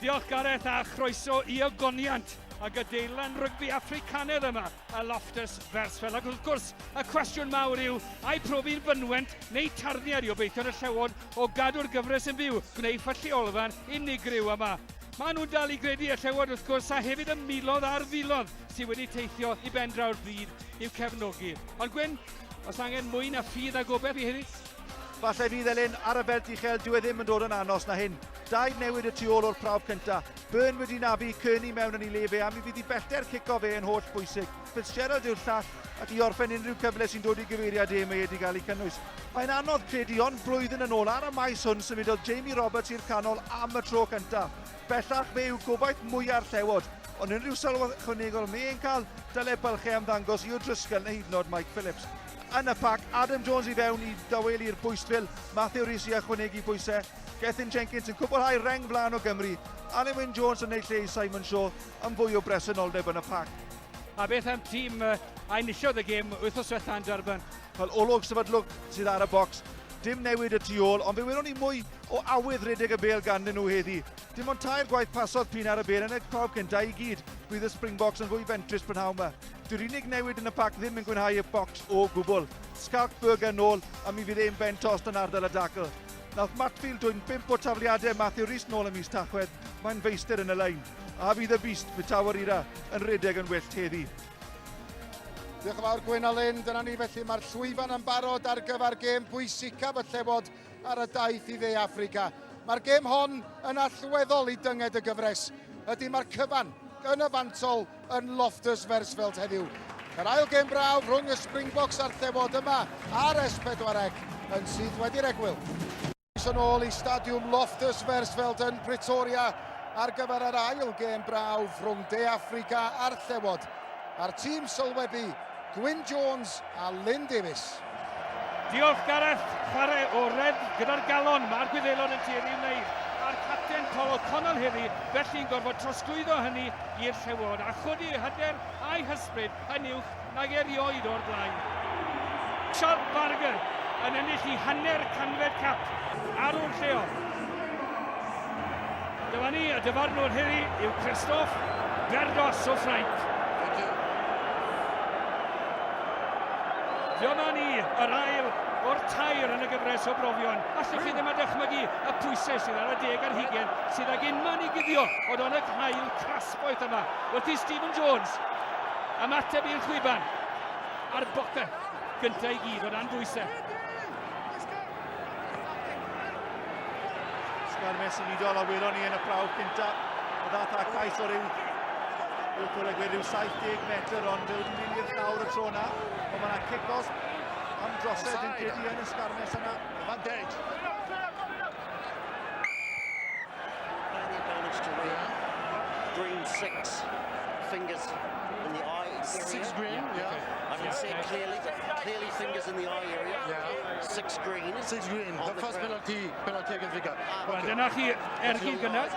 Diolch Gareth a chroeso i ogoniant a gadeilan rygbi Affricanedd yma, y Loftus Versfeld. Ac wrth gwrs, y cwestiwn mawr yw, ai profi'r fynwent neu tarddiad i obeithion y Llewod o gadw'r gyfres yn fyw, gwneud ffalliolfan unigryw yma. Maen nhw'n dal i gredu y Llewod wrth gwrs, a hefyd y milodd ar filodd sydd wedi teithio i ben draw'r byd i'w cefnogi. Ond Gwyn, os angen mwy na ffydd a gobeith i heddi? Falle fydd Elin ar y belt uchel, dyw e ddim yn dod yn anos na hyn. Dau newid y tu ôl o'r prawf cynta. Byrne wedi nafu Kearney mewn yn ei le fe a mi fydd i bellter cico fe yn holl bwysig. Fitzgerald yw'r llall ac i orffen unrhyw cyfle sy'n dod i gyfeiriad e mae e wedi cael ei cynnwys. Mae'n anodd credu ond blwyddyn yn ôl ar y maes hwn symudodd Jamie Roberts i'r canol am y tro cynta. Bellach fe yw gobaith mwya'r Llewod, ond unrhyw sylw ychwanegol mae e'n cael, dyle bylchau ymddangos i O'Driscoll neu hyd yn oed Mike Phillips. Yn y pac, Adam Jones i fewn i dawelu'r bwystfil, Matthew Rhys i ychwanegu pwysau, Gethin Jenkins yn cwblhau reng flaen o Gymru, Alun Wyn Jones yn neud lle i Simon Shaw am fwy o bresenoldeb yn y pac. A beth am tîm a enillodd y gêm wythnos diwetha yn Durban? Wel, olwg sefydlog sydd ar y bocs, dim newid y tu ôl, ond fe welwn ni mwy o awydd rhedeg y bêl ganddyn nhw heddi. Dim ond tair gwaith pasodd Pienaar y bêl yn y prawf cyntaf i gyd. Bydd y Springboks yn fwy fentrus prynhawn 'ma. Dyw'r unig newid yn y pac ddim yn gwynhau y bocs o gwbl. Schalk Burger nôl a mi fydd e'n ben tost yn ardal y dacl. Nath Matfield dwyn bump o tafliadau Matthew Rees nôl ym mis Tachwedd, mae'n feistr yn y lein. A fydd y Beast, Mtawarira, yn rhedeg yn wyllt heddi. Diolch yn fawr Gwyn a Lynn, dyna ni felly, mae'r llwyfan yn barod ar gyfer gêm bwysicaf y Llewod ar y daith i Dde Affrica. Mae'r gêm hon yn allweddol i dynged y gyfres. Ydy, mae'r cyfan yn y fantol yn Loftus Versfeld heddiw. Yr ail gêm brawf rhwng y Springboks a'r Llewod yma ar S4C yn syth wedi'r egwyl. Yn ôl i stadiwm Loftus Versfeld yn Pretoria ar gyfer yr ail gêm brawf rhwng De Affrica a'r Llewod. A'r tîm sylwebu Gwyn Jones a Lynn Davies. Diolch Gareth, chwarae o reddf gyda'r galon, mae'r Gwyddelod yn tueddu i wneud, a'r capten Paul O'Connell heddi felly'n gorfod trosglwyddo hynny i'r Llewod a chodi eu hyder a'u hysbryd yn uwch nag erioed o'r blaen. Schalk Burger yn ennill i hanner canfed cap, arwr lleol. Dyma ni, y dyfarnwr heddi yw Christophe Berdos o Ffrainc. Dyma ni, yr ail o'r tair yn y gyfres o brofion. Allwch chi ddim a dychmygu y pwysau sydd ar y deg ar hugen sydd ag unman i guddio o dan y haul crasboeth yma. Wrth i Stephen Jones ymateb i'r chwiban a'r boca gyntaf i gyd o dan bwysau. Sgarmes symudol a welon ni yn y prawf cynta. O ddath â cais o ryw wyth o legwyr rhyw 70 metr, ond wedi mynd i'r llawr y tro yna. Ond mae yna cic-os am drosedd yn credu yn y sgarmes yna. Advantage. Green six fingers in the eye area. Six green, yeah. yeah. I can see it clearly, but clearly fingers in the eye area. Yeah. Six green. Six green. The the first ground. penalty, penalty against Vika. Wel, dyna chi ergyd gynnar.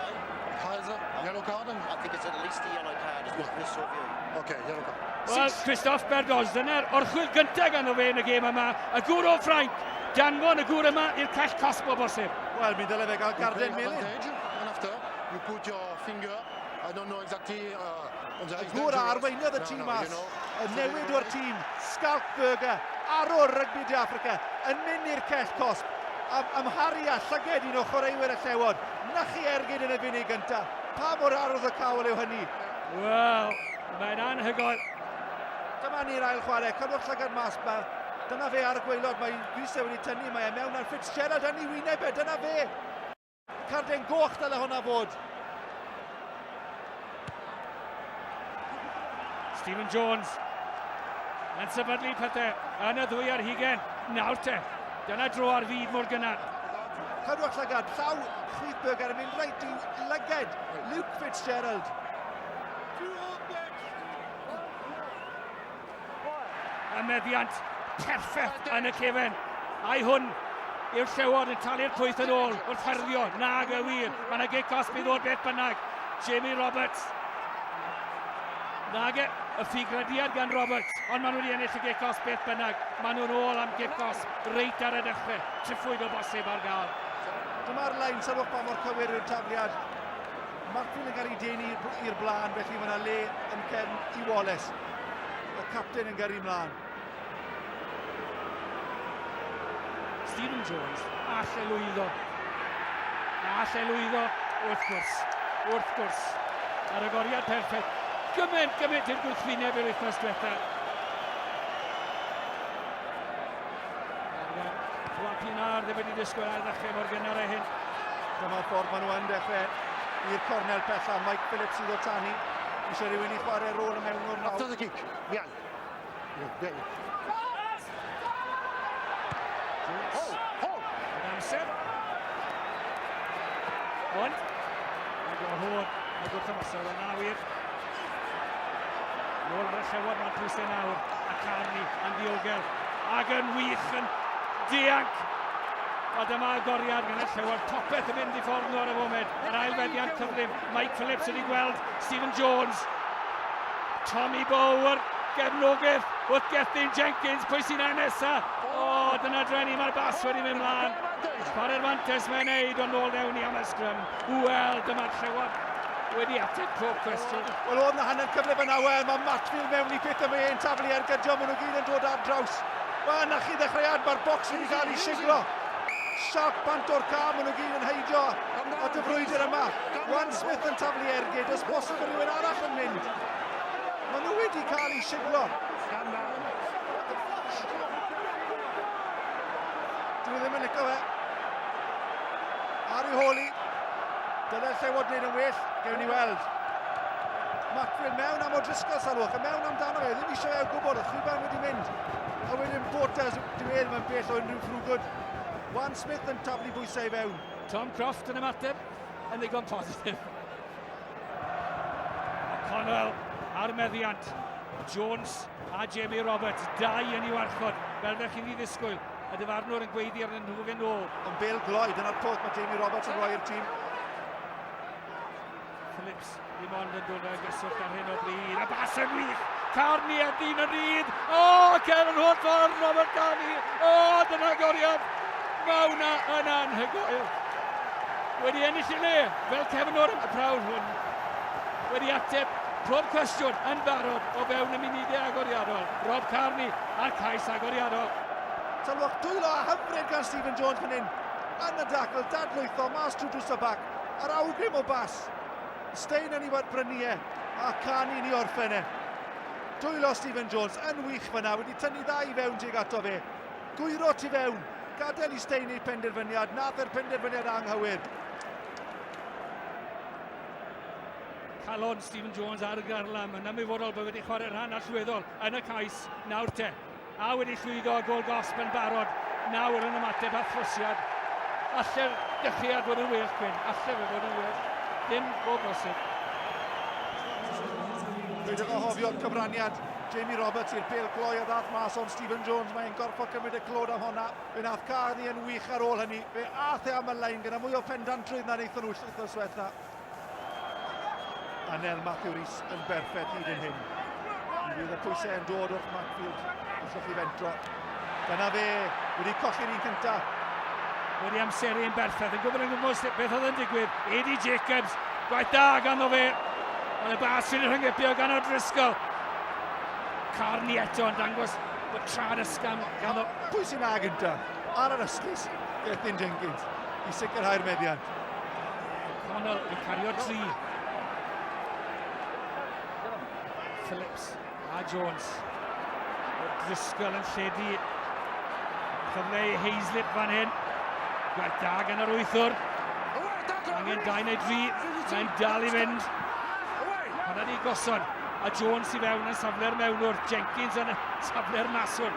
Kaiser, yellow card. And... I think it's at least a yellow card, is my personal view. Okay, yellow card. Wel, Christophe Berdos, dyna'r orchwyl gyntaf ganddo fe yn y gêm yma. Y gŵr o Ffrainc, danfon y gŵr yma i'r cell cosb o bosib. Wel, mi ddyle fe gael You garden play melyn. advantage, and after, you put your finger, I don't know exactly uh, on the Y gŵr a arweiniodd y tîm mas, y newid o'r tîm, Schalk Burger, arwr rygbi De Affrica, yn mynd i'r cell cosb, am amharu a llyged un o chwaraewyr y Llewod. Na chi ergyd yn y funud gyntaf. Pa mor arwyddocaol yw hynny? Wel, mae'n anhygoel. Dyma ni'r ail chwarae, cadwch llygad mas. Ma, dyna fe ar y gwaelod, mae Grise wedi tynnu, mae e mewn ar Fitzgerald yn ei wyneb e, dyna fe. Carden goch dyle hwnna fod. Stephen Jones yn sefydlu pethau yn y ddwy ar hugen. Nawr te, dyna dro ar fyd mor gynnar. Cadwch llygad, llaw chwith Burger yn mynd reit i lyged Luke Fitzgerald. Y meddiant perffaith yn y cefen. Ai hwn yw'r Llewod yn talu'r pwyth yn ôl wrth hyrddio. Nag y wir. Mae yna gic os bydd o'r beth bynnag. Jamie Roberts. Nag y, y ffigradiad gan Roberts, ond maen nhw wedi ennill y gic os beth bynnag. Maen nhw'n ôl am gic os reit ar y dechrau. Triffwyd o bosib ar gael. Dyma'r lein, sylwch pa mor cywir yw'r tafliad. Matfield yn cael ei denu i'r blaen, felly mae yna le yn cefn i Wallace. Y capten yn gyrru mlaen. Stephen Jones, all e lwyddo. All e lwyddo, wrth gwrs, wrth gwrs. Ar agoriad perffaith. Gymaint, gymaint i'r gwrthwyneb yr wythnos diwetha. Pienaar ddim wedi disgwyl ar ddechrau mor gynnar â hyn. Dyma'r ffordd maen nhw yn dechrau i'r cornel pella. Mike Phillips sydd o tani. Eisiau rhywun i chwarae rôl y mewnwr nawr. After the kick. Behind. Yeah. Hold, hold. Yn amser. Ond, mae Gorhod, mae gwrth ymosod yna wir. Nôl ar y llewod mae'r pwysau nawr, a Carney yn ddiogel. Ac yn wych yn dianc. A dyma agoriad gan y llewod, popeth yn mynd i ffordd nhw ar y foment. Yr ail feddiant cyflym, Mike Phillips wedi gweld Stephen Jones. Tommy Bower, gefnogaeth wrth Gethin Jenkins, pwy sy'n nesa? O, dyna dreni, mae'r bas wedi mynd mlaen. Chwarae'r fantes mae'n neud, ond nôl newn ni am y sgrym. Wel, dyma'r llewod wedi ateb pob cwestiwn. Wel, oedd na hanner cyfle fyna, wel, mae Matfield mewn i peth yma e'n taflu ergydio, maen nhw gyd yn dod ar draws. Wel, na chi ddechreuad, mae'r bocs wedi cael ei siglo. Siarc bant o'r ca, maen nhw gyd yn heidio at y frwydr yma. Wan Smith yn taflu ergyd, os bosib bod rhywun arall yn mynd. Maen nhw wedi cael ei siglo. Dwi ddim yn licio fe. Ar ei holi. Dyna'r llewod wneud yn well, gewn ni weld. Matfield mewn am O'Driscoll salwch, a mewn amdano fe, ddim eisiau fe o gwbl, y chwiban wedi mynd. A wedyn Portas, dwi e ddim yn bell o unrhyw ffrwgwd. Wan Smith yn taflu bwysau i fewn. Tom Croft yn ymateb yn ddigon positif. O'Connell ar meddiant. Jones a Jamie Roberts, dau yn ei warchod, fel fe chi'n ei ddisgwyl. Y dyfarnwr yn gweiddi arnyn nhw fynd nôl. Ond Bill Gloyd, dyna'r pwth mae Jamie Roberts yn rhoi i'r tîm. Phillips ddim ond yn dod â gyswllt ar hyn o bryd. A bas yn wych! Carney a dyn yn rhydd! O, cer yn holl ffordd, Robert Carney! O, dyna goriad! Mae hwnna yn anhygoel. Wedi ennill ei le fel cefnwr y prawf hwn. Wedi ateb pob cwestiwn yn barod o fewn y munudau agoriadol. Rob Carney a'r cais agoriadol. Sylwch dwylo a hyfryd gan Stephen Jones fan hyn. Yn y dacl, dadlwytho, mas trwy drws y bac. Yr awgrym o bas. Stein yn ei wad brynu e, a Carney yn ei orffen e. Dwylo Stephen Jones yn wych fyna, wedi tynnu ddau i fewn tuag ato fe. Gwyro tu fewn, gadael i Stein ei penderfyniad, nath e'r penderfyniad anghywir. Calon Stephen Jones ar y garlam yn ymwybodol bod wedi chwarae rhan allweddol yn y cais nawr te. A wedi llwyddo a gol gosb yn barod nawr yn ymateb a throsiad. Alle'r dechreuad fod yn well, Gwyn. Alle fe fod yn well. Dim o bosib. Peidiwch â hofio'r cyfraniad Jamie Roberts i'r bêl gloi a ddath mas ond Stephen Jones, mae'n gorfod cymryd y clod am honna. Fe nath Carney yn wych ar ôl hynny. Fe ath e am y lein gyda mwy o pendantrwydd na wnaethon nhw wythnos diwetha. Anel Matthew Rees yn berffaith hyd yn hyn. Mi fydd y pwysau yn dod wrth Matfield, allwch chi fentro. Dyna fe, wedi colli'r un cyntaf. Wedi amseru yn berffaith, yn gwybod yn gwybod beth oedd yn digwydd. Eddie Jacobs, gwaith da ganddo fe. Ond y bas sy'n rhyngwybio gan O'Driscoll. Carney eto yn dangos bod trad ysgafn ganddo. Pwy sy'n na gynta? Ar yr ystlys, Gethin Jenkins, i sicrhau'r meddiant. O'Connell yn cario tri. Phillips a Jones. O'Driscoll yn lledu. Cyfle i Hazlip fan hyn. Gwaith da gan yr wythwr. Angen dau neu dri. Mae'n dal i fynd. Hwnna di gosod. A Jones i fewn yn safle'r mewnwr. Jenkins yn safle'r maswr.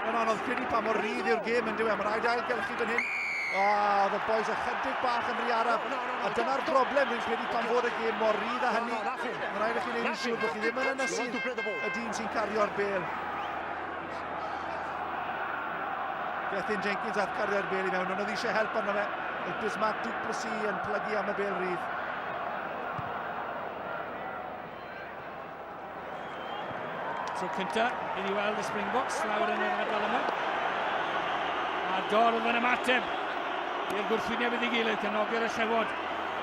Mae'n anodd credu pa mor rydd yw'r gêm yn dyw e. Mae'n rhaid ailgylchu fan hyn. O, oedd y boys ychydig bach yn rhy araf. A dyna'r broblem, rwy'n credu pan fod y gêm mor rydd â hynny. Mae'n rhaid i chi wneud yn siŵr bod chi ddim yn ynysu y dyn sy'n cario'r bêl. Gethin Jenkins ath cario'r bêl i mewn, ond oedd eisiau help arno fe. Oedd Bismarck Duplessis yn plygu am y bêl rydd. Tro cynta i ni weld y Springboks lawr yn yr ardal yma. A dorf yn ymateb i'r gwrthwyneb iddi gilydd, cefnogwyr y Llewod.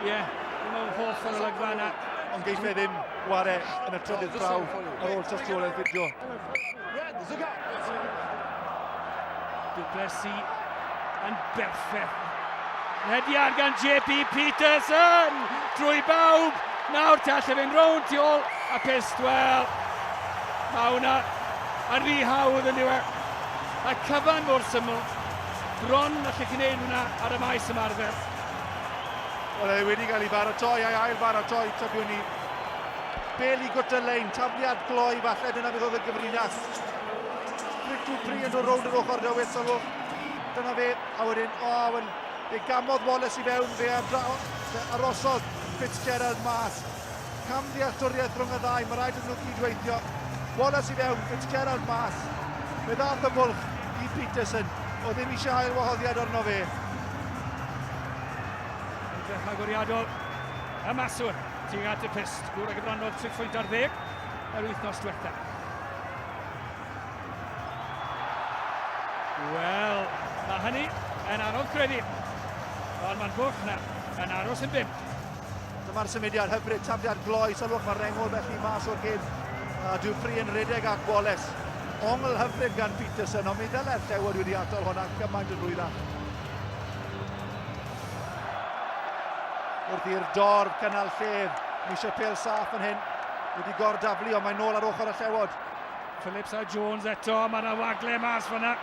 Ie, yeah. Ddim yn hoff o'r olygfa yna. Ond geiff e ddim ware yn y trydydd prawf ar ôl tystiolaeth fideo. Duplessis yn berffaith. Rhediad gan JP Peterson drwy bawb. Nawr te alle fynd rownd tu ôl a pist. Wel, mae hwnna yn rhy hawdd yn diwedd. Y cyfan mor syml. Bron allech chi wneud hwnna ar y maes ymarfer. Wel, e wedi cael ei baratoi a'i ail baratoi, tybiwn ni. Bel i gwt y lein, tafliad gloi falle, dyna beth oedd y gyfrinach. Rick Dupri yn dod rownd yr ochr dywyll, sylwch. Dyna fe, a wedyn, o, oh, wel, fe gamodd Wallace i fewn, fe, fe arosodd Fitzgerald mas. Cam ddealltwriaeth rhwng y ddau, mae rhaid iddyn nhw gydweithio. Wallace i fewn, Fitzgerald mas. Fe ddath y bwlch i Peterson, o ddim eisiau ail wahoddiad arno fe. Ymdrech agoriadol y maswr tuag at y pyst. Gŵr a gyfrannodd 3 phwynt ar ddeg yr wythnos diwetha. Wel, mae hynny yn anodd credu. Ond mae'r bwch na yn aros yn bump. Dyma'r symudiad hyfryd, tafliad gloi, sylwch mae'r rengol felly mas o'r gêm. A Dupri yn rhedeg at Wallace. Ongl hyfryd gan Peterson, ond mi ddylai'r Llewod wedi atal hwnna gymaint yn rhwyddach. Wrth i'r dorf cynnal llef, mi eisiau pêl saff yn hyn. Wedi gordaflu, ond mae'n nôl ar ochr y Llewod. Phillips a Jones eto, mae yna wagle mas fyna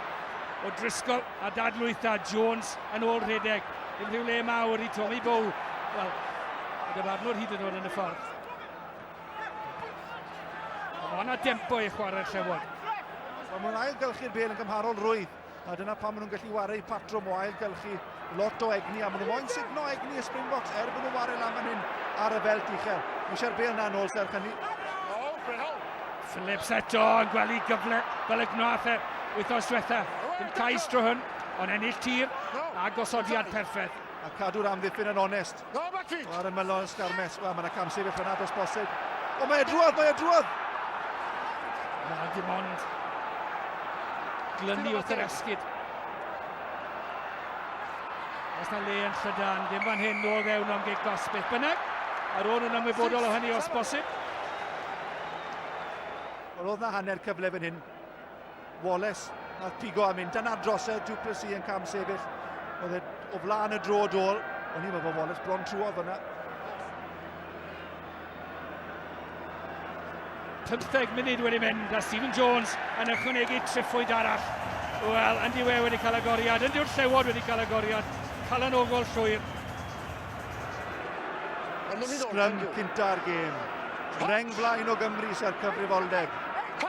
o Driscoll a dadlwytha Jones yn ôl rhedeg. Dim rhyw le mawr i Tommy Bow. Wel, y dyfarnwr hyd yn oed yn y ffordd. Ond mae yna dempo i chwarae'r Llewod. Wel, mae'n ailgylchu'r bel yn gymharol rwydd. A dyna pam maen nhw'n gallu wario patrwm o ailgylchu lot o egni. A maen nhw moyn sugno egni y Springboks er bod nhw'n wario lan fan hyn ar y felt uchel. Mae eisiau'r bel na nôl serch hynny. Phillips eto yn gweld ei gyfle fel y gwnaeth e wythnos diwetha. Dim cais tro hwn, ond ennill tir a gosodiad perffaith. A cadw'r amddiffyn yn onest. Ar ymylon y sgarmes. Wel, mae yna cam sefyll fyna dos bosib. O, mae e drwodd, mae e drwodd! Na, dim ond glynu wrth yr esgid. Os na le yn llydan, dim fan hyn, nôl fewn am gic gosb beth bynnag. Ar ôl nhw'n ymwybodol o hynny os bosib. Wel, oedd na hanner cyfle fan hyn. Wallace, nath pigo a mynd. Dyna'r drosedd, Duplessis yn cam sefyll. Oedd e o flaen y dro dôl. O'n i'n meddwl bod Wallace bron trwodd fyna. 15 munud wedi mynd a Stephen Jones yn ychwanegu triffwyd arall. Wel, yn diwe wedi cael agoriad, yn dyw'r llewod wedi cael agoriad. Calanogol llwyr. Sgrym cynta'r gêm. Rheng flaen o Gymru sy'n cyfrifoldeb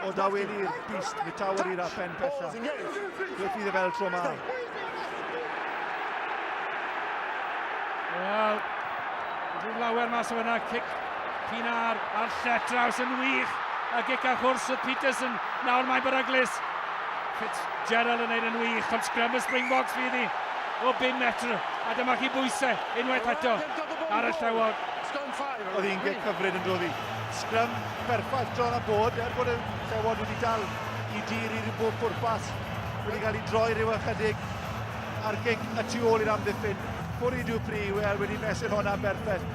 o dawelu'r bist, Mitawer i'r pen pella. Beth fydd y fel tro ma? Wel, rhyw lawer mas o fyna, cic Pinar a'r llet draws yn wych. A gic a chwrs y Peterson, nawr mae'n beryglus. Fitzgerald yn neud yn wych, ond sgrym y Springboks fydd hi o 5 metr. A dyma chi bwysau unwaith eto ar y llewod. Oedd hi'n gic hyfryd yn dod i. Sgrym perffaith dron a bod, er bod y llewod wedi dal i dir i ryw bob pwrpas, wedi cael ei droi rhyw ychydig a'r gic y tu ôl i'r amddiffyn. Fwri Dupri, wel, wedi mesur hwnna'n berffaith.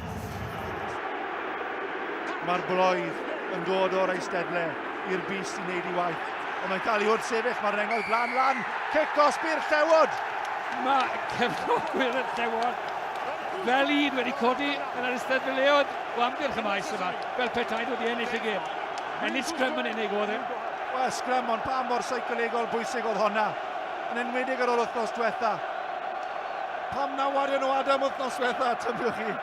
Mae'r bloedd yn dod o'r eisteddle i'r bys i wneud ei waith. Ond mae'n cael ei wrth sefyll, mae'r rengoedd blaen lan. Cic gosb i'r Llewod! Mae cefnogwyr y Llewod fel un wedi codi yn yr eisteddfleoedd o amgylch y maes yma, fel petai nhw wedi ennill y gêm. Ennill sgrym yn unig oedd e. Wel, sgrym, ond pa mor seicolegol bwysig oedd honna, yn enwedig ar ôl wythnos diwetha. Pam na wario nhw Adam wythnos diwetha, tybiwch chi?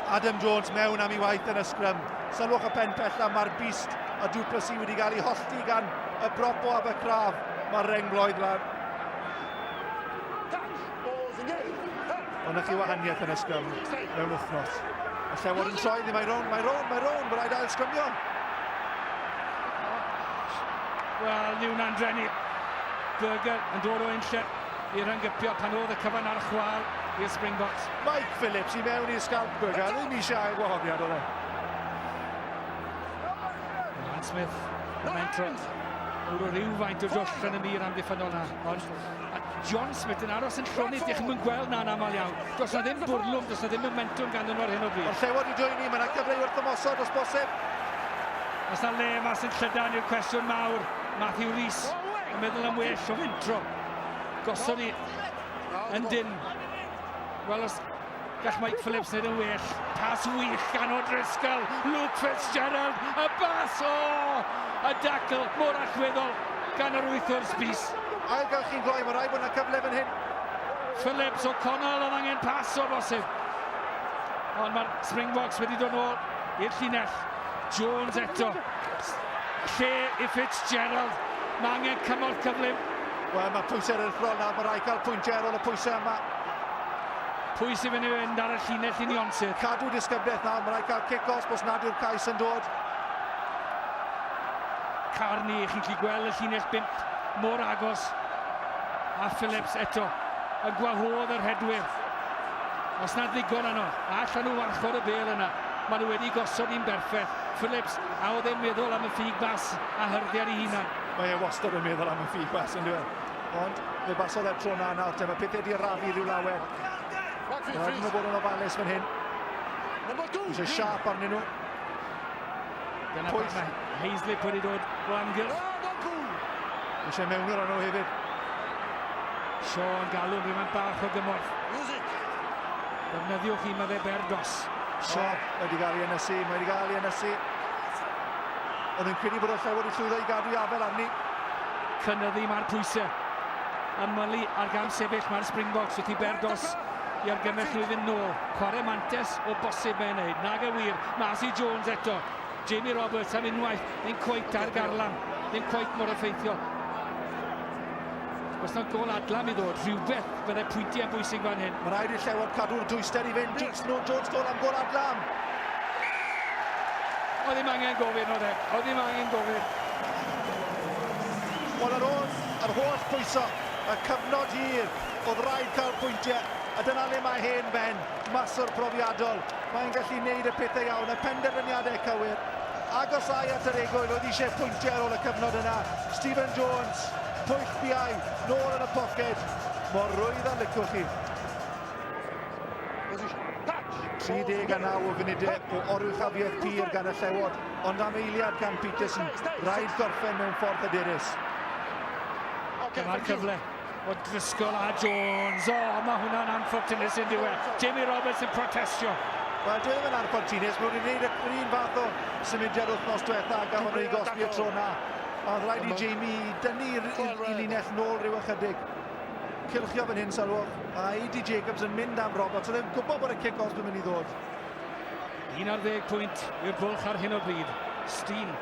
Adam Jones mewn am ei waith yn y sgrym. Sylwch y pen pella, mae'r Beast a Duplessis wedi cael ei hollti gan y brop o Abercraf. Mae'r reng bloedd lan. Ond na chi wahaniaeth yn y sgrym mewn wythnos. Y llewod yn troi, ddim mae rown, mae rown, mae rown, mae rhaid ail sgrymio. Wel, ni wna'n drenu. Burger yn dod o unlle i rhynggypio pan oedd y cyfan ar chwal i'r Springboks. Mike Phillips i mewn i'r sgalp Burger, ddim eisiau ail wahoddiad oedd e. Ryan Smith, y mentro. Bwrw rhywfaint o dwll yn y mur amddiffynnol na, ond John Smit yn aros yn llonydd, dych chi'm yn gweld 'na'n aml iawn. Does 'na ddim bwrlwm, does 'na ddim momentum ganddyn nhw ar hyn o bryd. Mae'r Llewod i dwyni, mae 'na gyfle i wrthymosod os bosib. Oes 'na le mas yn llydan yw'r cwestiwn mawr. Matthew Rees yn meddwl am well o fentro. Gosod i yn dynn. Wel, os gall Mike Phillips wneud yn well. Pas wych gan O'Driscoll. Luke Fitzgerald, y bas! O! Y dacl mor allweddol gan yr wythwr Spies. Ailgylchu'n gloi, mae rhaid bod yna cyfle fan hyn. Phillips, O'Connell oedd angen pas o bosib. Ond mae'r Springboks wedi dod nôl i'r llinell. Jones eto. Lle i Fitzgerald. Mae angen cymorth cyflym. Wel, mae pwysau aruthrol nawr, mae rhaid cael pwyntiau ar ôl y pwysau yma. Pwy sy'n mynd i fynd ar y llinell unionsyth? Cadw disgyblaeth nawr, mae rhaid cael cic os os nad yw'r cais yn dod. Carney, chi'n gallu gweld y llinell bump mor agos. A Phillips eto yn gwahodd y rhedwyr. Os na ddigon yno, a allan nhw warchod y bêl yna. Maen nhw wedi gosod un berffaith. Phillips, a oedd e'n meddwl am y ffug bas a hyrddiad ei hunan. Mae e wastad yn meddwl am y ffug bas, yn dweud. Ond fe basodd e'r tro na nawr, te mae pethau di arafu rhyw lawer. Mae rhaid nhw fod yn ofalus fan hyn. Eisiau siarp arnyn nhw. Dyna pam mae Haislip wedi dod o amgylch. Eisiau mewnwr arno hefyd. Shaw yn galw rhywfaint bach o gymorth. Defnyddiwch hi, mae fe ber dos. Shaw oh, wedi cael ei ynysu, mae wedi cael ei ynysu. Ond yn credu bod y Llew wedi llwyddo i gadw i afel arni. Cynyddu mae'r pwysau. Ymylu ar gam sefyll mae'r Springboks wrth i Berdos i argymell nhw i fynd nôl. Chwarae mantes o bosib mae'n neud. Nag y wir. Mas i Jones eto. Jamie Roberts am unwaith, ddim cweit ar garlam, ddim cweit mor effeithiol. Oes na gol adlam i ddod, rhywbeth byddai pwyntiau bwysig fan hyn. Mae rhaid i'r Llewod cadw'r dwyster i fynd. Jones, no, Jones nôl am gol adlam. Oedd ddim angen gofyn, oedd e. Oedd ddim angen gofyn. Wel, ar ôl yr holl pwyso, y cyfnod hir, oedd rhaid cael pwyntiau, a dyna le mae hen ben, maswr profiadol. Mae'n gallu neud y pethau iawn, y penderfyniadau cywir. Agosau at yr egwyl, oedd eisiau pwyntiau ar ôl y cyfnod yna. Stephen Jones, pwyll biau, nôl yn y poced. Mor rwydd a licwch chi. 39 o funudau o oruchafiaeth pur gan y Llewod, ond am eiliad gan Peterson, rhaid gorffen mewn ffordd hyderus. Dyma'r cyfle. O'Driscoll a Jones. O, mae hwnna'n anffortunus yn diwedd. Jamie Roberts yn protestio. Wel, dwi ddim yn anffortunus. Mae wedi gwneud yr un fath o symudiad wythnos diwetha a gafon nhw i gosbi y tro na. Ond rhaid i Jamie dynnu i linell nôl rhyw ychydig. Cylchio fan hyn, sylwch. A A.D. Jacobs yn mynd am Roberts. Oedd e'n gwybod bod y cic osb yn mynd i ddod. 11 pwynt yw'r bwlch ar hyn o bryd. Steen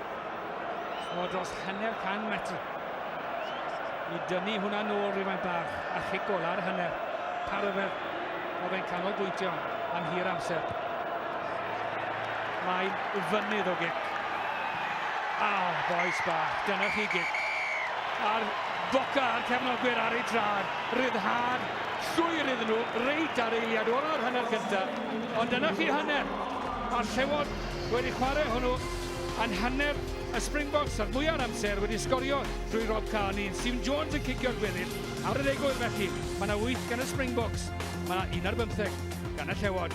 o dros hanner can metr i dynnu hwnna nôl rhywfaint bach a chic ola'r hanner. Pa ryfedd oedd e'n canolbwyntio am hir amser. Mae'n fynydd o gic. A, oh, boys bach, dyna chi gic. A'r Boca a'r cefnogwyr ar ei drad, ryddhad llwyr iddyn nhw, reit ar eiliad ola'r hanner cyntaf. Ond dyna chi hanner, a'r Llewod wedi chwarae hwnnw yn hanner y Springboks ar mwyaf amser wedi sgorio drwy Rob Kearney. Stephen Jones yn cicio'r gweddill ar yr egwyl felly. Mae yna 8 gan y Springboks, mae yna 1 ar 15 gan y Llewod.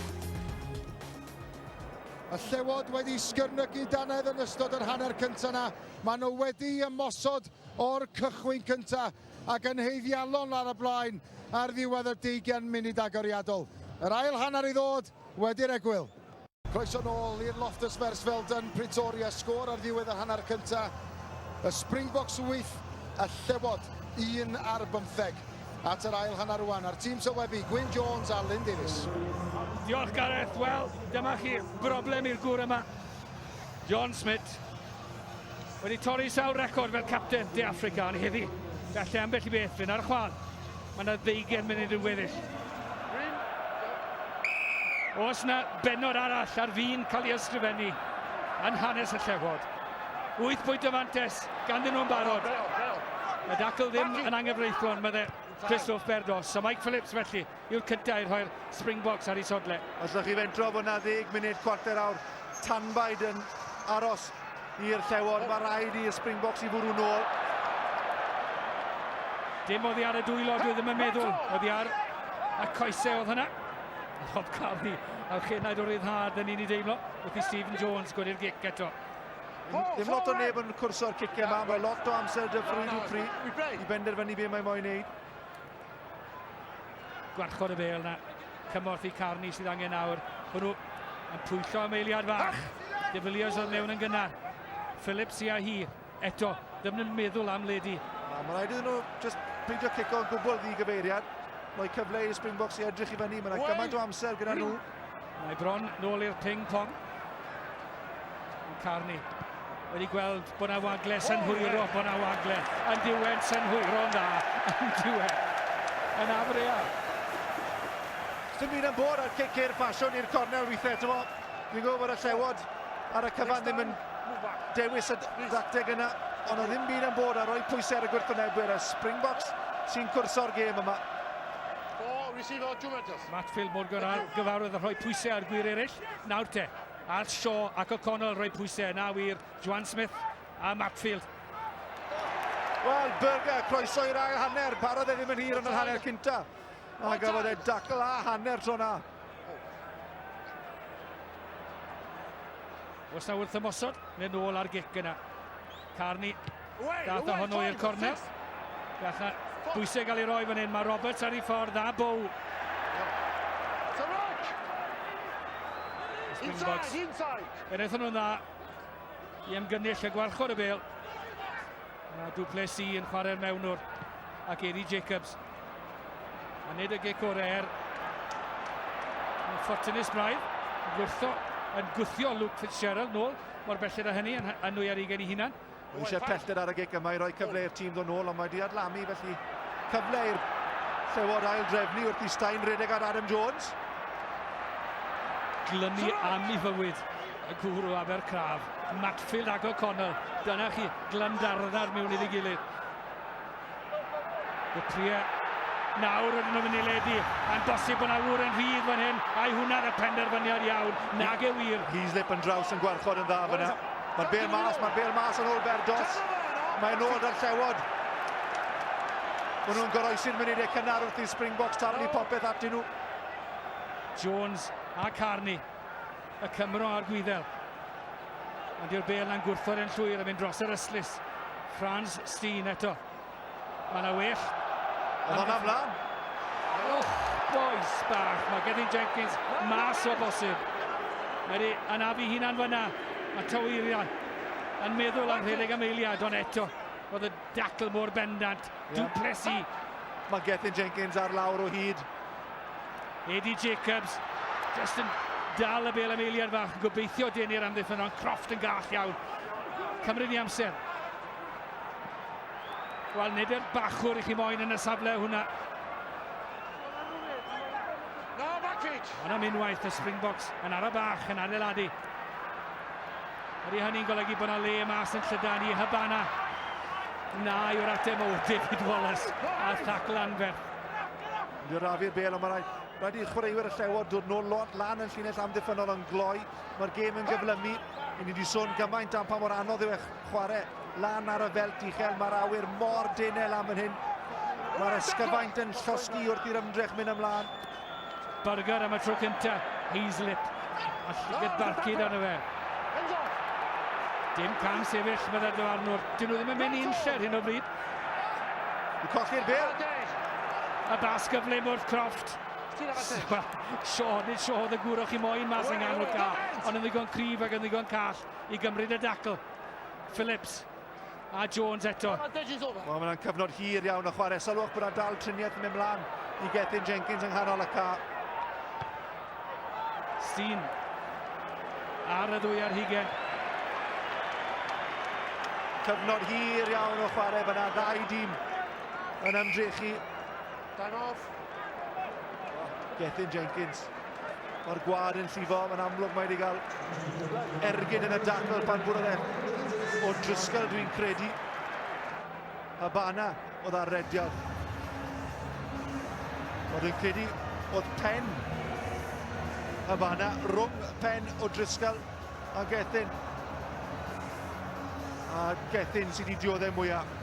Y Llewod wedi sgyrnygu dannedd yn ystod yr hanner cyntaf yna. Maen nhw wedi ymosod o'r cychwyn cyntaf ac yn haeddiannol ar y blaen ar ddiwedd y deugain munud agoriadol. Yr ail hanner i ddod wedi'r egwyl. Croeso nôl i'r Loftus Versfeld yn Pretoria. Sgôr ar ddiwedd yr hanner cyntaf. Y Springboks 8, y Llewod 1 ar bymtheg. At yr ail hanner rwan, a'r tîm sylwebu, Gwyn Jones a Lynn Davies. Diolch Gareth. Wel, dyma chi broblem i'r gŵr yma. John Smit wedi torri sawl record fel capten De Affrica, ond heddi, gallai ambell i beth fynd ar y chwâl. Mae yna ddeugain munud yn weddill. Oes yna bennod arall ar fin cael ei ysgrifennu yn hanes y Llewod? 8 pwynt o fantes ganddyn nhw'n barod. Y dacl ddim yn anghyfreithlon, meddai Christophe Berdos. A Mike Phillips felly yw'r cyntaf i rhoi'r Springboks ar ei sodle. Os ydych chi fentro fod yna ddeg munud, chwarter awr, tanbaid yn aros i'r Llewod, mae rhaid i'r Springboks i fwrw nôl. Dim oddi ar y dwylo, dwi ddim yn meddwl. Oddi ar y coesau oedd hynna. Rob Carney a chenaid o ryddhad yn un i deimlo wrth i Stephen Jones godi'r gic eto. Ddim lot o neb yn cwrso'r ciciau yma, mae lot o amser dy Fri Dupri i benderfynu be mae moyn neud. Gwarchod y bel na, cymorth i Carney sydd angen nawr. Hwnnw yn pwyllo am eiliad fach. De Villiers oedd mewn yn gynnar. Phillips i a hi. Eto, ddim yn meddwl am ledu. A mae rhaid iddyn nhw just peidio cico yn gwbl ddi-gyfeiriad. Rhoi cyfle i'r Springboks i edrych i fyny. Mae yna gymaint o amser gyda nhw. Mae bron nôl i'r ping-pong. Carney wedi gweld bod na wagle synhwyro, bod na wagle yn diwedd synhwyro'n dda, yn diwedd, yn afreal. Dim byd yn bod ar cic i'r ffasiwn i'r cornel weithiau, ti'n Dwi'n gwybod bod y Llewod ar y cyfan ddim yn dewis y dacteg yna, ond oedd ddim byd yn bod ar roi pwysau ar y gwrthwynebwyr, y Springboks sy'n cwrso'r gêm yma. Matfield mor gyfarwydd yn rhoi pwysau ar gwir eraill. Nawr te, ar Shaw ac O'Connell rhoi pwysau. Na wir, Joan Smith a Matfield. Wel, Burger, croeso i'r ail hanner. Parodd e ddim yn hir yn yr hanner cynta. A gafodd e dacl a hanner tro na. Oes na wrth ymosod, neu nôl ar gic yna. Carney, dath o honno i'r cornel. Gall na bwysau gael ei roi fan hyn. Mae Roberts ar ei ffordd a Bow. Springboks. Fe wnaethon nhw'n dda i ymgynnull y gwarchod y bel. Mae Duplessis yn chwarae'r mewnwr ac Eddie Jacobs. A nid y gic o'r er. Yn ffortunus braidd, yn gwrtho, yn gwthio Luke Fitzgerald nôl, mor belled â hynny, yn, yn nwy ar ugain ei hunan. Mae eisiau pellter ar y gic yma i roi cyfle i'r tîm ddod nôl, ond mae wedi adlamu, felly cyfle i'r Llewod ail drefnu wrth i Stein redeg ar Adam Jones. Glynu am ei fywyd y gŵr o Abercraf, Matfield ac O'Connell. Dyna chi, glandarddar mewn iddi gilydd. Gwtria nawr ydyn nhw'n mynd i ledu. Mae'n bosib bod na ŵr yn rhydd fan hyn, a'i hwnna'n y penderfyniad iawn. Nag e wir. Heaslip yn draws yn gwarchod yn dda fyna. Mae'r bel mas, mae'r bel mas yn ôl Berdos. Mae'n ôl da'r Llewod. Maen nhw'n goroesi'r munudau cynnar wrth i'r Springboks taflu popeth atyn nhw. Jones a Carney, y Cymro a'r Gwyddel. Ond dyw'r bel na'n gwrthod yn llwyr yn mynd dros yr ystlys. Frans Steen eto. Mae yna well. Oedd hwnna mlaen. Och, boys bach. Mae Gethin Jenkins mas o bosib. Mae wedi anafu hunan fyna. Mae Taweiria yn meddwl am rhedeg am eiliad, ond eto, roedd y dacl mor bendant. Yeah. Duplessis. Mae Gethin Jenkins ar lawr o hyd. Eddie Jacobs, just yn dal y bel am eiliad fach, yn gobeithio denu'r amddiffyn, ond Croft yn gall iawn. Cymryd i amser. Wel, nid yr bachwr i chi moyn yn y safle hwnna. Ond am unwaith y Springboks yn ara bach yn adeiladu. Ydy hynny'n golygu bod yna le mas yn llydan i Habana? Na yw'r ateb o David Wallace a thacl anferth. Wedi rafu'r bel, ond mae rhaid, rhaid i chwaraewyr y Llewod dod nôl lot lan yn llinell amddiffynnol yn gloi. Mae'r gêm yn gyflymu. I ni wedi sôn gymaint am pa mor anodd yw e chwarae lan ar y felt uchel. Mae'r awyr mor denel am yn hyn. Mae'r ysgyfaint yn llosgi wrth i'r ymdrech mynd ymlaen. Burger am y tro cynta. Heaslip. A llygad barcud arno fe. Dim cam sefyll, meddai'r dyfarnwr. Dyn nhw ddim yn mynd unlle ar hyn o bryd. I colli'r bel. Y bas gyflym wrth Croft. Wel, Shaw, nid Shaw oedd y gŵr o'ch chi moyn mas yng nghanol ca, ond yn ddigon cryf ac yn ddigon call i gymryd y dacl. Phillips a Jones eto. Wel, mae hwnna'n cyfnod hir iawn o chwarae. Sylwch bod yna dal triniaeth yn mynd mlaen i Gethin Jenkins yng nghanol y ca. Steen ar y ddwy ar hugen. Cyfnod hir iawn o chwarae fyna, ddau dîm yn ymdrechu. Time off. Gethin Jenkins. Mae'r gwad yn llifo, mae'n amlwg mae wedi cael ergyd yn y dacl pan bwrodd e o Driscoll dwi'n credu. Habana oedd ar rediad. Oedd dwi'n credu oedd pen Habana rhwng pen o Driscoll a Gethin. A Gethin sydd wedi dioddef mwyaf.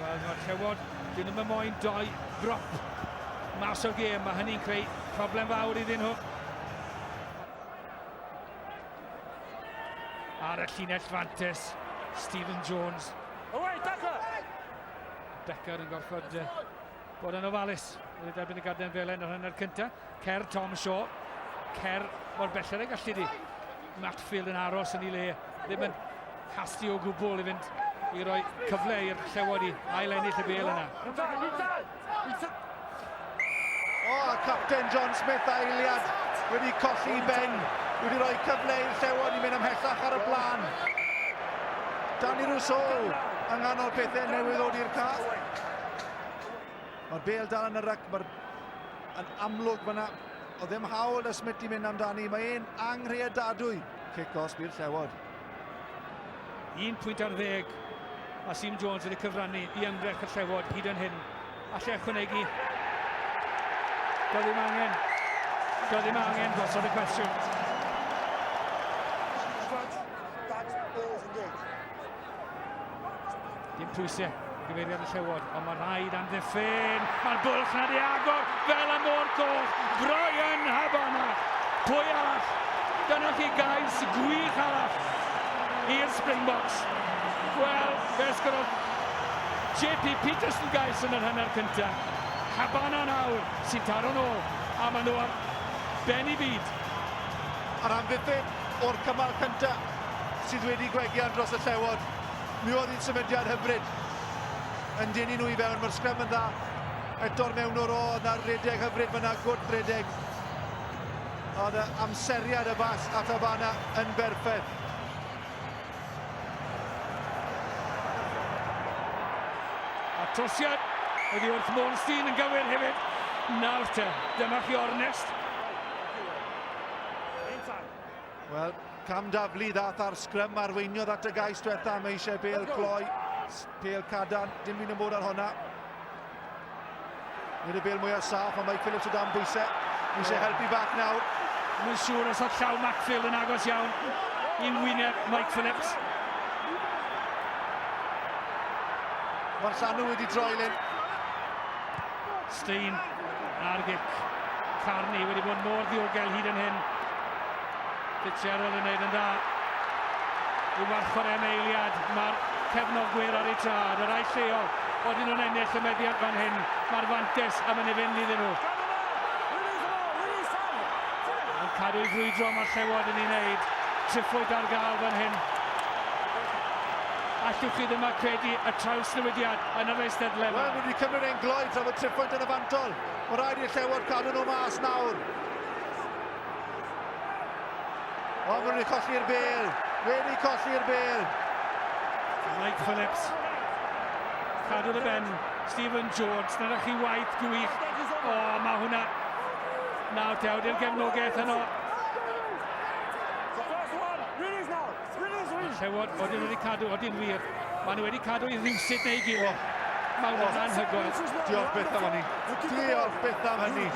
Wel, mae'r Llewod, dyn nhw'n moyn doi brop mas o'r gêm. Mae hynny'n creu problem fawr iddyn nhw. Ar y llinell fantes, Stephen Jones. Away, Becker! Becker yn gorfod bod yn ofalus. Wedi derbyn y garden felen o'r hanner cyntaf. Cer Tom Shaw. Cer mor belled ag gallu di. Matfield yn aros yn ei le. Ddim yn hasti o gwbl i fynd i roi cyfle i'r Llewod i ail ennill y bel yna. O, a capten John Smith a eiliad wedi colli i ben, wedi rhoi cyfle i'r Llewod i mynd ymhellach ar y blaen. Danny Rousseau yng nghanol pethau newydd ddod i'r ca. Mae'r bel dal yn y ryc, mae'r yn amlwg fyna. O ddim hawl y Smith i mynd amdani, mae e'n anghredadwy. Cic os i'r Llewod. Un pwynt ar ddeg. Mae Sim Jones wedi cyfrannu i ymdrech y Llewod hyd yn hyn. Alle ychwanegu. Doedd ddim angen. Doedd ddim angen gosod y cwestiwn. Dim pwysau i gyfeiriad y Llewod, ond mae rhaid amddiffyn. Mae'r bwlch na di agor fel y môr coch. Brian Habana. Pwy arall? Dyna chi gais gwych arall i'r Springboks. Wel, fe sgorodd JP Peterson gais yn yr hanner cyntaf. Habana nawr sy'n taro nôl, a maen nhw ar ben i byd. A'r amddiffyn o'r cymal cyntaf sydd wedi gwegian dros y Llewod. Mi oedd hi'n symudiad hyfryd. Yn denu nhw i fewn, mae'r sgrym yn dda. Eto'r mewn o'r o, na'r redeg hyfryd fyna, gwrth redeg. Oedd y amseriad y bas at Habana yn berffaith. A trosiad wedi wrth Mornstein yn gywir hefyd. Nawr te, dyma chi ornest. Wel, cam daflu ddath ar sgrym arweiniodd at y gais diwetha. Mae eisiau bel cloi, bel cadarn, dim byd yn bod ar honna. Nid y bel mwyaf saff, mae Mike Phillips o dan bwysau. Mae eisiau helpu bach nawr. Mae'n siŵr os oedd llaw Macfield yn agos iawn i wyneb Mike Phillips. Mae'r llanw wedi droi, Lyn. Stein ar gic. Carney wedi bod mor ddiogel hyd yn hyn. Fitzgerald yn neud yn dda. I warchod am eiliad. Mae'r cefnogwyr ar eu trad, y rai lleol, odyn nhw'n ennill y meddiant fan hyn. Mae'r fantes am yn ei fynd iddyn nhw. Yn cadw i frwydro, mae'r Llewod yn ei wneud. Triffwyd ar gael fan hyn. Allwch chi ddim a credu y trawsnewidiad yn yr eisteddle yma. Wel, maen nhw wedi cymryd ein gloi tra fod triffwyd yn y fantol. Mae rhaid i'r Llewod cadw nhw mas nawr. O, maen nhw wedi colli'r bel. Wedi colli'r bel. Mike Phillips. Cadw'r y ben. Stephen Jones. Dyna chi waith gwych. O, mae hwnna. Nawr te, i'r gefnogaeth yno. Llewod, odyn nhw wedi cadw, odyn wir. Maen nhw wedi cadw i rhywsut neu gilydd. Mae hwnna'n anhygoel. Diolch byth am hynny. Diolch byth am hynny.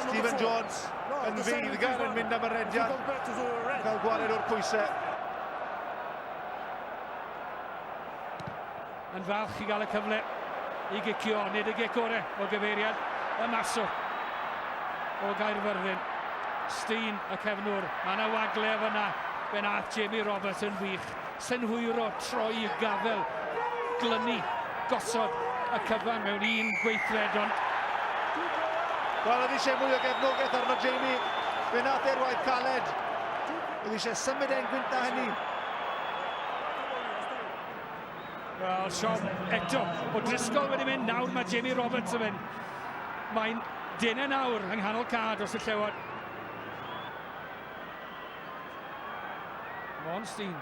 Stephen Jones yn feiddgar yn mynd am y rediad. Cael gwared o'r pwysau. Yn falch i gael y cyfle i gicio, nid y gic orau o gyfeiriad y maswr o Gaerfyrddin. Steen y cefnwr, mae yna wagle fyna. Fe nath Jamie Roberts yn wych. Synhwyro, troi, gafel, glynu, gosod y cyfan mewn un gweithred, ond Wel, oedd eisiau mwy o gefnogaeth arno Jamie. Fe nath e'r waith caled. Oedd eisiau symud e'n gwynt na hynny. Wel, siom eto. O Driscoll wedi mynd, nawr mae Jamie Roberts yn mynd. Mae'n denau nawr yng nghanol ca dros y Llewod. Monstein.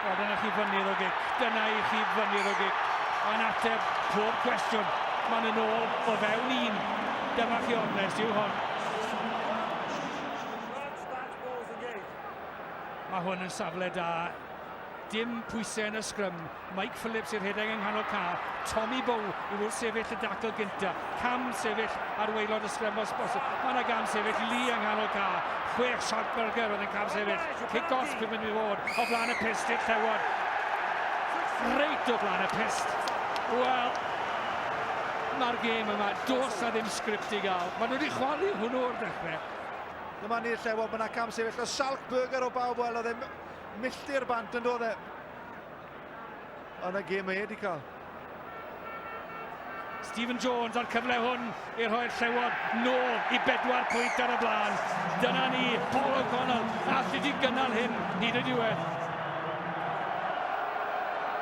Wel, dyna chi fynydd o gic. Dyna i chi fynydd o gic. Mae'n ateb pob cwestiwn. Mae'n yn ôl o fewn un. Dyma chi ornest yw hon. Mae hwn yn safle da. Dim pwysau yn y sgrym. Mike Phillips i'r rhedeg yng nghanol ca. Tommy Bow i wrth sefyll y dacl gynta. Cam sefyll ar waelod y sgrym os bosib. Mae yna gam sefyll Lee yng nghanol ca. Chwech Schalkberger oedd yn cam sefyll. Cic gosb yn mynd i fod o flaen y pyst i'r Llewod. Reit o flaen y pyst. Wel, mae'r gêm yma, dos na ddim sgript i gael. Maen nhw wedi chwalu hwnnw o'r dechrau. Dyma ni'r Llewod, mae yna cam sefyll. Y Schalkberger o bawb, wel, oedd e milltir bant yn dod e. Ond y gêm mae e wedi cael. Stephen Jones a'r cyfle hwn i rhoi'r Llewod nôl i bedwar pwynt ar y blaen. Dyna ni, Paul O'Connell, allu di gynnal hyn hyd y diwedd.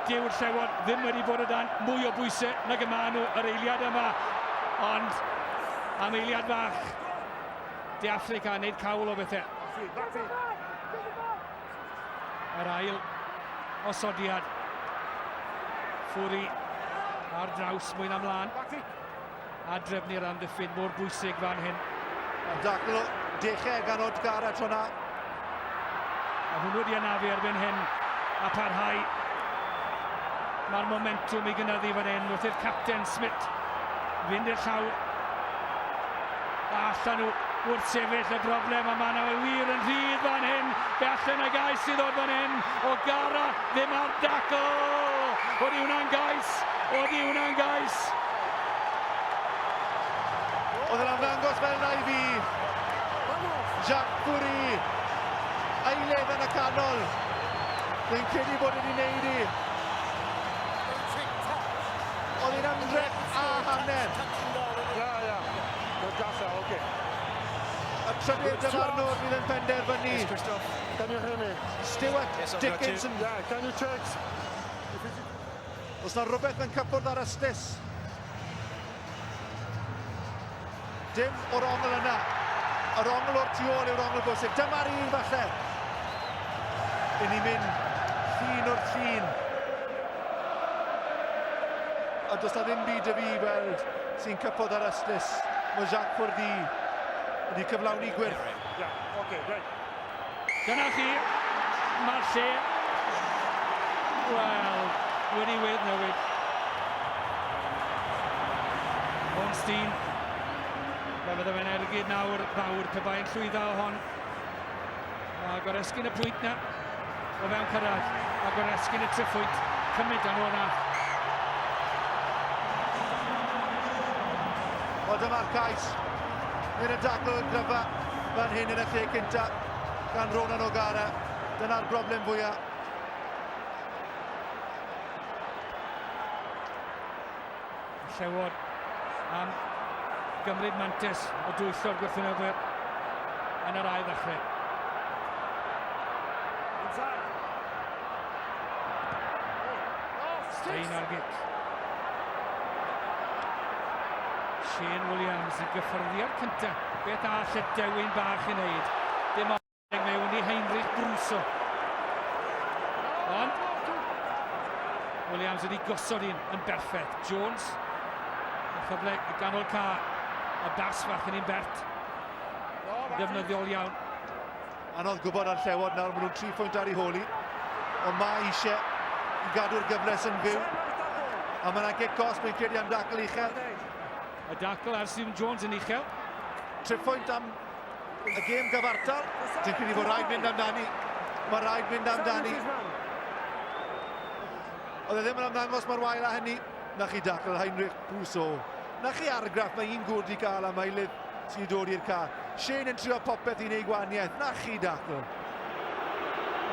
Dyw'r Llewod ddim wedi bod o dan mwy o bwysau nag y maen nhw yr eiliad yma. Ond am eiliad fach, De Affrica yn neud cawl o bethau. Yr ail osodiad. Ffwri ar draws mwy na mlaen. A drefnu'r amddiffyn mor bwysig fan hyn. Dacl dechrau gan Odgara tro na. A hwnnw wedi anafu erbyn hyn a parhau. Mae'r momentwm i gynyddu fan hyn wrth i'r capten Smith fynd i'r llawr. A allan nhw wrth sefyll y broblem a mae yna wir yn rhydd fan hyn. Fe allan y gais i ddod fan hyn. O'Gara ddim ar dacl. Odi hwnna'n gais? Odi hwnna'n gais? Oedd yn ymddangos fel na i fi. Jacques Fourie. Eilydd yn y canol. Dwi'n credu bod wedi wneud i. Oedd hi'n ymdrech a hanner. Ia, ia. Okay. Y trydydd dyfarnwr fydd yn penderfynu. Yes, Christoph. Can you hear me? Stuart Yes, I've got you. Dickinson. Yeah, can you check? Os na rhywbeth yn cyffwrdd ar ystlys. Dim o'r ongl yna. Yr ongl o'r tu ôl yw'r ongl bwysig. Dyma'r un falle. I ni'n mynd llun wrth llun. A does na ddim byd y fi weld sy'n cyffwrdd ar ystlys. Mae Jacques Fourdy wedi cyflawni gwyrth. Yeah, okay, great. Dyna chi, mae'r lle, wel, wedi wedd newid. Ornstein, fe fydde fe'n ergyd nawr fawr pe bai'n llwyddo o hon. A goresgyn y pwynt na o fewn cyrraedd, a goresgyn y triphwynt, cymryd â nhw yna. Wel dyma'r cais. Nid y dacl yn gryfa fan hyn yn y lle cynta gan Ronan O'Gara. Dyna'r broblem fwyaf. Llewod am gymryd mantais o dwyllo'r gwrthwynebwyr yn yr ail ddechrau. Stein ar gic. Shane Williams i gyffyrddiad cyntaf. Beth all y dewin bach i wneud? Dim ond mewn i Heinrich Bruso. Ond Williams wedi gosod un yn berffaith. Jones, a chyfle i ganol ca. Y bas fach yn un bert. Ddefnyddiol iawn. Anodd gwybod ar Llewod nawr, maen nhw'n 3 phwynt ar ei hôl hi. Ond mae eisiau i gadw'r gyfres yn fyw. A mae yna gic gosb, mae'n credu am dacl uchel. Y dacl ar Stephen Jones yn uchel. 3 phwynt am y gêm gyfartal. Dwi'n credu bod rhaid mynd amdani. Mae rhaid mynd amdani. Oedd e ddim yn ymddangos mor wael â hynny. Na chi dacl Heinrich Puso. Na chi argraff mae un gŵr di gael am eilydd sy'n dod i'r ca. Shane yn trio popeth i wneud gwahaniaeth. Na chi dacl.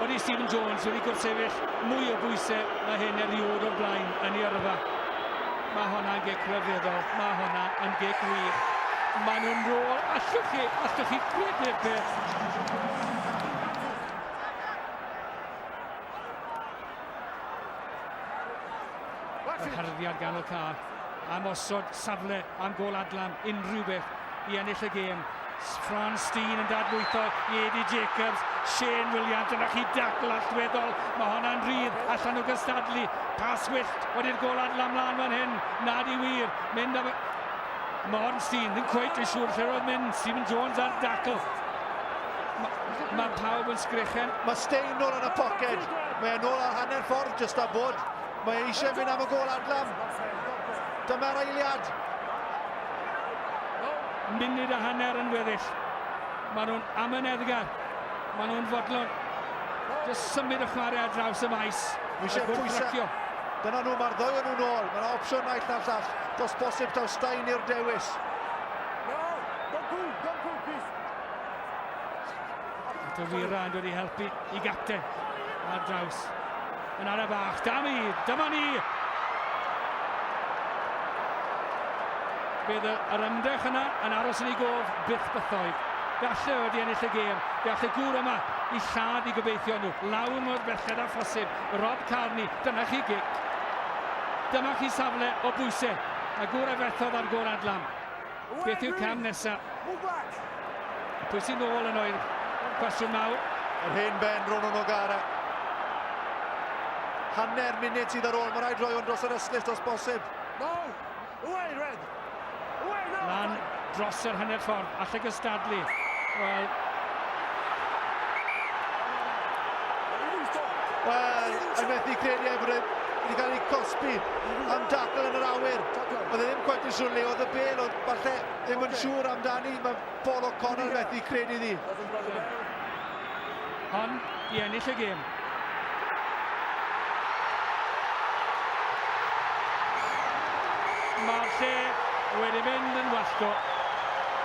Odi Stephen Jones wedi gwrthsefyll mwy o bwysau na hyn erioed o'r blaen yn ei yrfa. Mae hwnna'n gic rhyfeddol, mae hwnna yn gic wych. Maen nhw'n rôl, allwch chi, allwch chi credu'r peth. Yr hyrddiad gan y ca am osod safle am gol adlam, unrhyw beth i ennill y gêm. Frans Steen yn dadlwytho i Eddie Jacobs, Shane Williams, dyna chi dacl allweddol, mae honna'n rhydd allan o gystadlu. Pas wyllt, wedi'r gol adlam lan fan hyn, nad i wir, mynd am... Mae Ornstein ddim cweit yn siŵr lle roedd mynd, Stephen Jones ar dacl. Mae ma pawb yn sgrechen. Mae Stein nôl yn y poced. Mae e'n ôl ar hanner ffordd jyst a bod. Mae e eisiau mynd am y gol adlam. Dyma'r eiliad. Munud a hanner yn weddill. Maen nhw'n amyneddgar. Maen nhw'n fodlon. Just symud y chwarae ar draws y maes. Mae eisiau pwysau. Dyna nhw, mae'r ddwy o'n nhw'n ôl. Mae'n opsiwn naill na'r llall. Does bosib taw Stein yw'r dewis. No, don't pull, don't pull, please. Tawira yn dod i helpu i gapten ar draws. Yn ara bach, da mi, dyma ni! Bydd yr ymdrech yna yn aros yn ei gof byth bythoedd. Fe alle wedi ennill y gêm, fe alle gŵr yma i lladd i gobeithio nhw. Lawr mor belled â phosib. Rob Kearney, dyna chi gic. Dyma chi safle o bwysau. A gŵr a fethodd ar gôl adlam. Beth yw'r cam nesaf? Pwy sy'n ôl yn oer? Cwestiwn mawr. Yr hen ben, Ronan O'Gara. Hanner munud sydd ar ôl. Mae rhaid rhoi hwn dros yr ystlys os bosib. No! Away, red! Away, no! Lan dros yr hanner ffordd. Alle gystadlu. Wel... Wel, yn methu credu e bod e wedi cael ei cosbi am dacl yn yr awyr. Oedd e ddim cweit yn siŵr le oedd y bel, oedd falle ddim yn siŵr amdani. Mae Paul O'Connor methu credu iddi. Hon i ennill y gêm. Mae'r lle wedi mynd yn wallgo.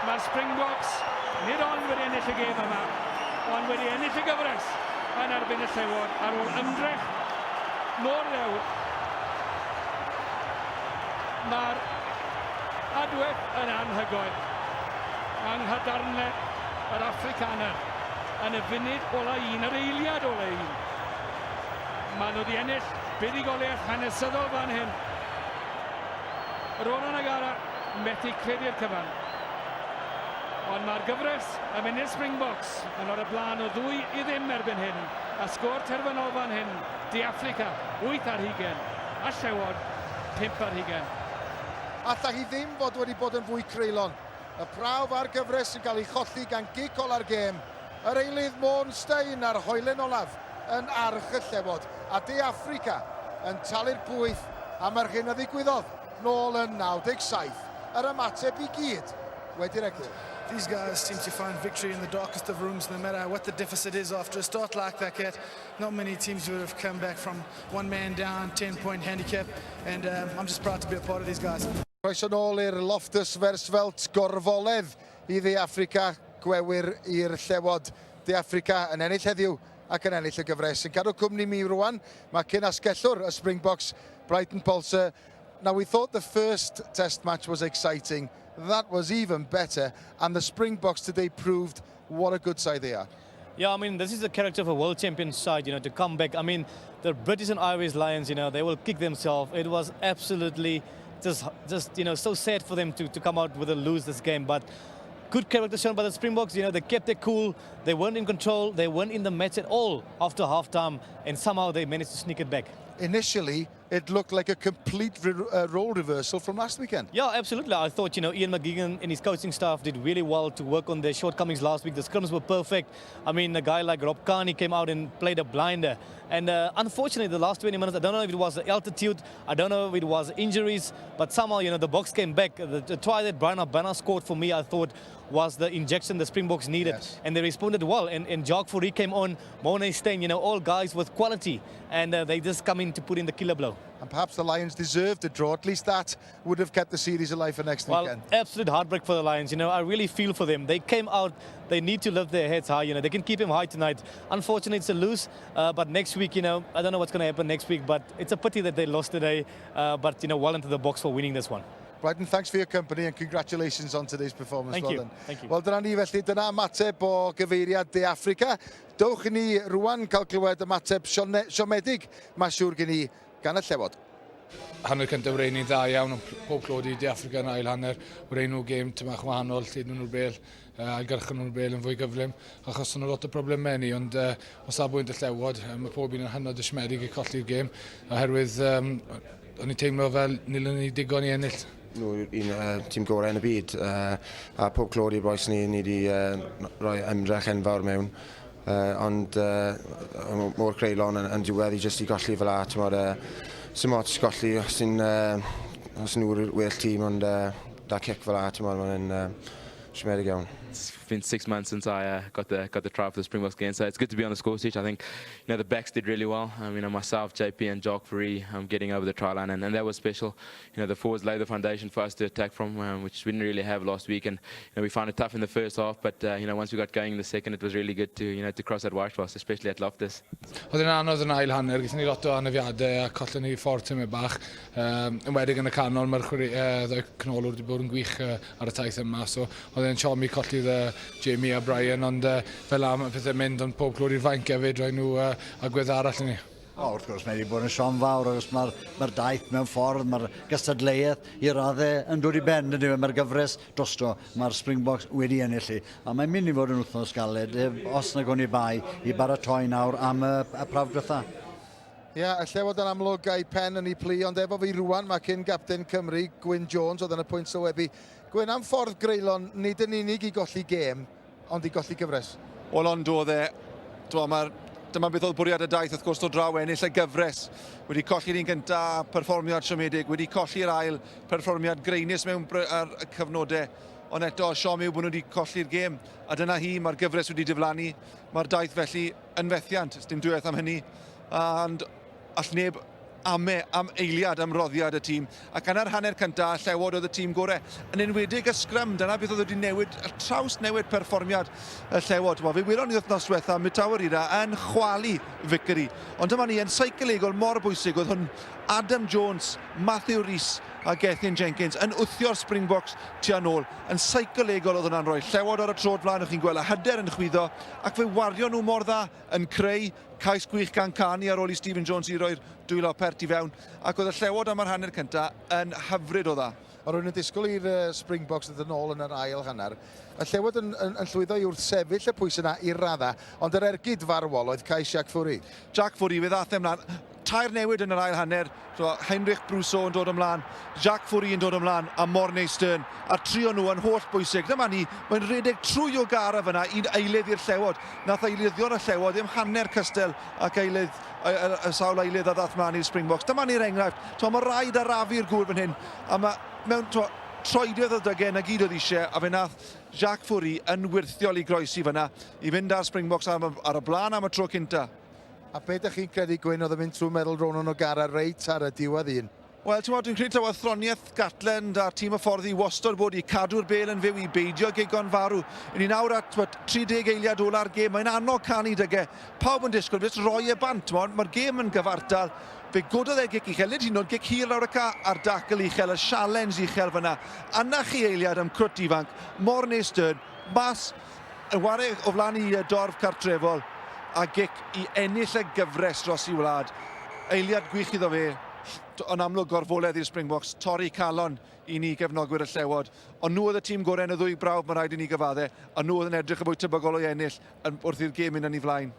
Mae'r Springboks nid ond wedi ennill y gêm yma, ond wedi ennill y gyfres yn erbyn y Llewod ar ôl ymdrech mor ddewr. Mae'r adwaith yn anhygoel. Yng nghadarnle yr Afrikaner yn y funud ola un, yr eiliad ola un. Maen nhw wedi ennill buddugoliaeth hanesyddol fan hyn. Ronan O'Gara methu credu'r cyfan. Ond mae'r gyfres yn mynd i'r Springboks yn o'r y blaen o 2-0 erbyn hyn. A sgôr terfynol fan hyn, De Affrica 8 a Llewod 5. Alla hi ddim fod wedi bod yn fwy creulon. Y prawf a'r gyfres yn cael ei cholli gan gic ola'r gêm. Yr eilydd Morne Steyn a'r hoelen olaf yn arch y Llewod. A De Affrica yn talu'r pwyth am yr hyn a ddigwyddodd nôl yn 97. Yr ymateb i gyd wedi'r egwyl. These guys seem to find victory in the darkest of rooms, no matter what the deficit is after a start like that. Cat, not many teams would have come back from one man down, 10-point handicap, and I'm just proud to be a part of these guys. Croeso nôl i'r Loftus Versfeld gorfoledd i Dde Affrica, gwewyr i'r Llewod. De Affrica yn ennill heddiw ac yn ennill y gyfres. Yn cadw cwmni mi rwan, mae cyn asgellwr y Springboks, Breyton Paulse. Now, we thought the first test match was exciting. That was even better. And the Springboks today proved what a good side they are. Yeah, I mean, this is the character of a world champion side, to come back. I mean, the British and Irish Lions, they will kick themselves. It was absolutely just so sad for them to come out with a lose this game. But good character shown by the Springboks. They kept their cool. They weren't in control. They weren't in the match at all after halftime, and somehow they managed to sneak it back. Initially, it looked like a complete role reversal from last weekend. Yeah, absolutely. I thought, Ian McGeechan and his coaching staff did really well to work on their shortcomings last week. The scrums were perfect. I mean, a guy like Rob Kearney came out and played a blinder. And unfortunately, the last 20 minutes, I don't know if it was the altitude, I don't know if it was injuries, but somehow, the Boks came back. The try that Bryan Habana scored for me, I thought, was the injection the Springboks needed. And they responded well. And Jacques Fourie came on, Morne Steyn, all guys with quality. And they just come in to put in the killer blow. And perhaps the Lions deserved a draw. At least that would have kept the series alive for next weekend. Absolute heartbreak for the Lions. I really feel for them. They came out, they need to lift their heads high. They can keep him high tonight. Unfortunately, it's a lose. But next week, I don't know what's going to happen next week, but it's a pity that they lost today. But well into the Boks for winning this one. Breyton, thanks for your company and congratulations on today's performance. Thank well you. Done. Thank you. Wel, dyna ni felly, dyna ymateb o gyfeiriad De Affrica. Dowch i ni rwan cael clywed ymateb siomedig, mae siŵr gen i, gan y Llewod. Hanner cyntaf wrein ni'n dda iawn, ond pob clod i De Affrica yn ail hanner, wrein nhw gêm tymach wahanol, lle nhw'r bel, ailgyrchon nhw'r bel yn fwy gyflym, achos o'n lot o problemau ni, ond o safbwynt y Llewod, mae pob un yn hynod o siomedig i colli'r gêm, oherwydd o'n i'n teimlo fel nilyn ni digon i ennill. Nhw un tîm gorau yn y byd, a pob clod i'r bois ni, ni wedi rhoi ymdrech enfawr mewn. Ond mor creulon yn, yn diwedd i jyst i golli fel 'a, ti'n uh, sim ots golli os ti'n os nhw'r well tîm, ond da cic fel 'a, ti'n mae'n siomedig iawn. It's been 6 months since I got the try for the Springboks game, so it's good to be on the score sheet. I think the backs did really well. Myself, JP, and Jaque Fourie getting over the try line, and that was special. The forwards laid the foundation for us to attack from, which we didn't really have last week, and we found it tough in the first half. But once we got going in the second, it was really good to you know to cross that whitewash, especially at Loftus. Oedd e'n anodd yn ail hanner, gaethon ni lot o anafiadau a collon ni ffordd tymed bach. Enwedig yn y canol, mae'r ddau canolwr wedi bod yn gwych ar y taith yma, so oedd e'n siomi colli Jamie a Brian, ond fel am pethau mynd, ond pob clod i'r fainc hefyd, rhoi nhw agwedd arall i ni. O, wrth gwrs, mae wedi bod yn siom fawr, achos mae'r mae daith mewn ffordd, mae'r gystadleuaeth i raddau yn dod i ben, ydy, mae'r gyfres drosto, mae'r Springboks wedi ennill hi. A mae'n mynd i fod yn wythnos galed, os nag oni bai, i baratoi nawr am y prawf diwetha. Ie, yeah, y Llewod yn amlwg a'i pen yn ei plu, ond efo fi rwan mae cyn gapten Cymru, Gwyn Jones, oedd yn y pwynt sylwebu. Gwyn, am ffordd greulon, nid yn unig i golli gêm, ond i golli gyfres. Wel, ond oedd e, dyma beth oedd bwriad y daith, wrth gwrs, dod draw ennill y gyfres. Wedi colli'r un gyntaf, perfformiad siomedig, wedi colli'r ail, perfformiad graenus mewn ar y cyfnodau. Ond eto, siom yw bod nhw wedi colli'r gêm. A dyna hi, mae'r gyfres wedi diflannu. Mae'r daith felly yn fethiant, dim dwywaith am hynny. And all neb ame am eiliad am roddiad y tîm. Ac yna'r hanner cyntaf, Llewod oedd y tîm gorau. Yn enwedig y sgrym, dyna beth oedd wedi newid, y traws newid perfformiad y Llewod. Wel, fe welon ni wythnos diwetha, Mtawarira yn chwalu Vickery. Ond dyma ni, yn seicolegol mor bwysig, oedd hwn Adam Jones, Matthew Rees a Gethin Jenkins yn wthio'r Springboks tua nôl. Yn seicolegol oedd hwnna'n rhoi Llewod ar y troed flaen, o'ch chi'n gweld y hyder yn chwyddo, ac fe wario nhw mor dda yn creu cais gwych gan Cani ar ôl i Stephen Jones i roi'r dwylo pert i fewn. Ac oedd y Llewod am yr hanner cyntaf yn hyfryd o dda. O rwy'n yn disgwyl i'r Springboks ddod yn ôl yn yr ail hanner. Y Llewod yn llwyddo i wrthsefyll y pwysau yna i radda, ond yr ergyd farwol oedd cais Jaque Fourie. Jaque Fourie, fe ddath e ymlaen. Tair newid yn yr ail hanner. So, Heinrich Brüssow yn dod ymlaen, Jaque Fourie yn dod ymlaen, a Morné Steyn. A'r trio nhw yn holl bwysig. Dyma ni, mae'n rhedeg trwy O'Gara fyna un eilydd i'r Llewod. Nath eilyddion y Llewod ddim hanner cystel ac eilydd, y sawl eilydd a ddath mlaen i'r Springboks. Dyma ni'r enghraifft. To, mae rhaid arafu'r gŵr fan hyn. A mae mewn to, troediodd y dygen a gyd oedd eisiau, a fe nath Jaque Fourie yn wyrthiol i groesi fyna i fynd â'r Springboks ar y blaen am y tro cynta. A be ydych chi'n credu, Gwyn, oedd yn mynd trwy meddwl Ronan O'Gara reit ar y diwedd un? Wel, ti'n dwi'n credu taw athroniaeth Gatland a'r tîm hyfforddi wastod bod i cadw'r bel yn fyw i beidio gigo'n farw. I ni nawr at 30 eiliad ola'r gêm, mae'n annog canu dygau. Pawb yn disgwyl, jyst roi e bant, mae'r gêm yn gyfartal. Fe gododd e gic uchel, nid hyn oed gic hir lawr y ca a'r dacl uchel, y sialens uchel fyna. Yna chi eiliad am crwt ifanc, Morné Steyn, mas yn ware o flaen i dorf cartrefol a gic i ennill y gyfres dros i wlad. Eiliad gwych iddo fe, yn amlwg gorfoledd i'r Springboks, torri calon i ni gefnogwyr y Llewod. Ond nhw oedd y tîm gorau yn y ddwy brawf, mae rhaid i ni gyfadde, a nhw oedd yn edrych yn fwy tebygol o'i ennill wrth i'r gêm mynd yn ei flaen.